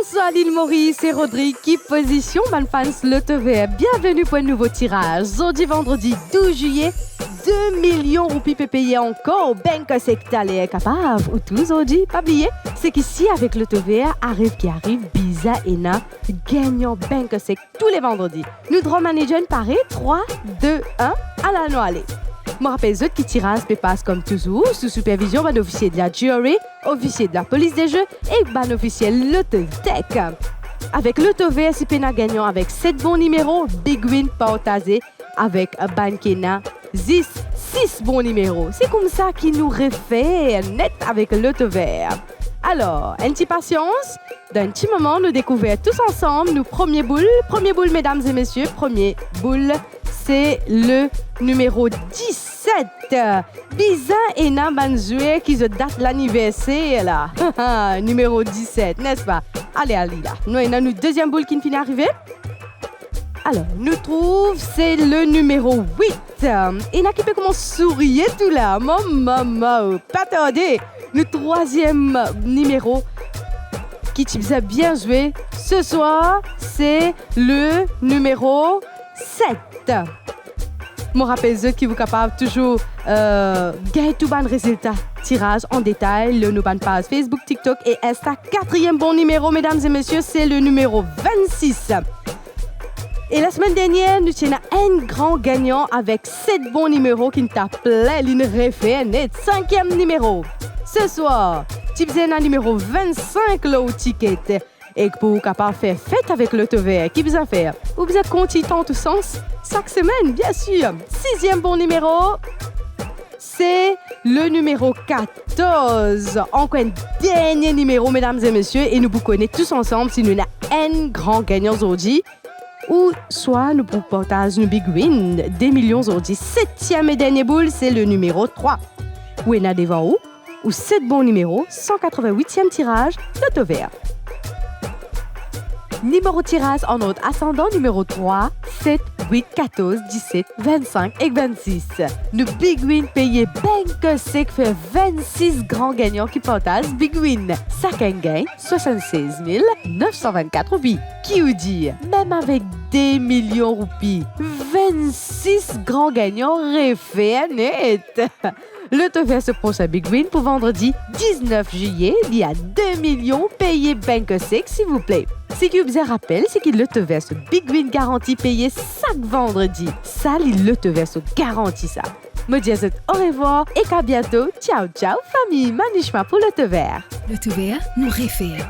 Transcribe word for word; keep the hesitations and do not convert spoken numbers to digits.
Bonsoir Lil Moris, se Rodrig. Ki pozision bann fans Lotover? Bienveni pou enn nouvo tiraz. Zordi vandredi douz zilie, de milion roupi pe peye ankor, bank sek taler kapav ou tou zordi. Pa bliye, seki sir avek Lotover, ariv ki ariv, bizin ena gagnan bank sek tou le vandredi. Nou draw manager inn pare, trwa, de, enn, ala nou ale. Mo rapel zot ki tiraz pe pas kom touzour sou sipervizion bann ofisie de la GRA, ofisie de la polis de ze ek bann ofisie Lototech. Avek Lotover, si pena gagnan avek set bon nimero, Big Win partaze avek bann ki ena zis sis bon nimero. Se koumsa ki nou refer net avek Lotover. Alor, enn ti pasians, dan enn ti moman, nou dekouver tous ansam nou premie boul. Premie boul, medam e mesie, premie boul, se le nimero diset. Bizin ena bann zwer ki zot dat laniverser la. Nimero diset, nespa? Ale, ale la. Nou ena nou deziem boul ki finn arive. Alor, nou trouv se le nimero wit. Ena ki pe koumans sourir tou la. Mama, mama, pa tarde. Nou trwaziem nimero ki ti bizin bien zwe seswar, se le nimero set. Mo rapel zot ki ou kapav touzour, eh, gagn tou bann rezilta tiraz an detay lor nou bann paz Facebook, TikTok e Insta. Katriem bon nimero, medam e mesie, se le nimero vennsis. E lasemenn dernier, nou ti ena enn gran gagnan avek set bon nimero ki nou ti apel, linn refer net. Sinkiem nimero. Seswar, ti bizin ena nimero vennsink lor ou tiket. Ek pou ou kapav fer fet avek Lotover, ki bizin fer? Ou bizin kontign tant ou sans sak semenn, biensir. Siziem bon nimero, se le nimero katorz. Ankor enn dernie nimero, medam e mesie, e nou pou kone tous ansam si nou ena enn gran gagnan zordi, ouswa nou pou partaz nou Big Win de milion zordi. Setiem e dernie boul, se le nimero trwa. Ou ena devan ou ou set bon nimero, san katreven-witiem tiraz Lotover. Nimero tiraz an ord asandan, nimero trwa, set, wit, katorz, diset, vennsink ek vennsis. Nou Big Win peye bank sek, fer vennsis gran gagnan ki partaz Big Win. Sakenn gagn swasannsez mil nef san vennkat roupi. Ki ou dir, mem avek de milion roupi, vennsis gran gagnan refer net. Lotover so prosin Big Win pou vandredi diznef zilie, li a de milion peye bank sek, silvouple. Seki ou bizin rapel, seki Lotover so Big Win garanti peye sak vandredi. Sa li Lotover so garanti sa. Mo dir zot orevwar ek a biento. Tchao, tchao, fami. Manishma pou Lotover. Lotover, nou refer.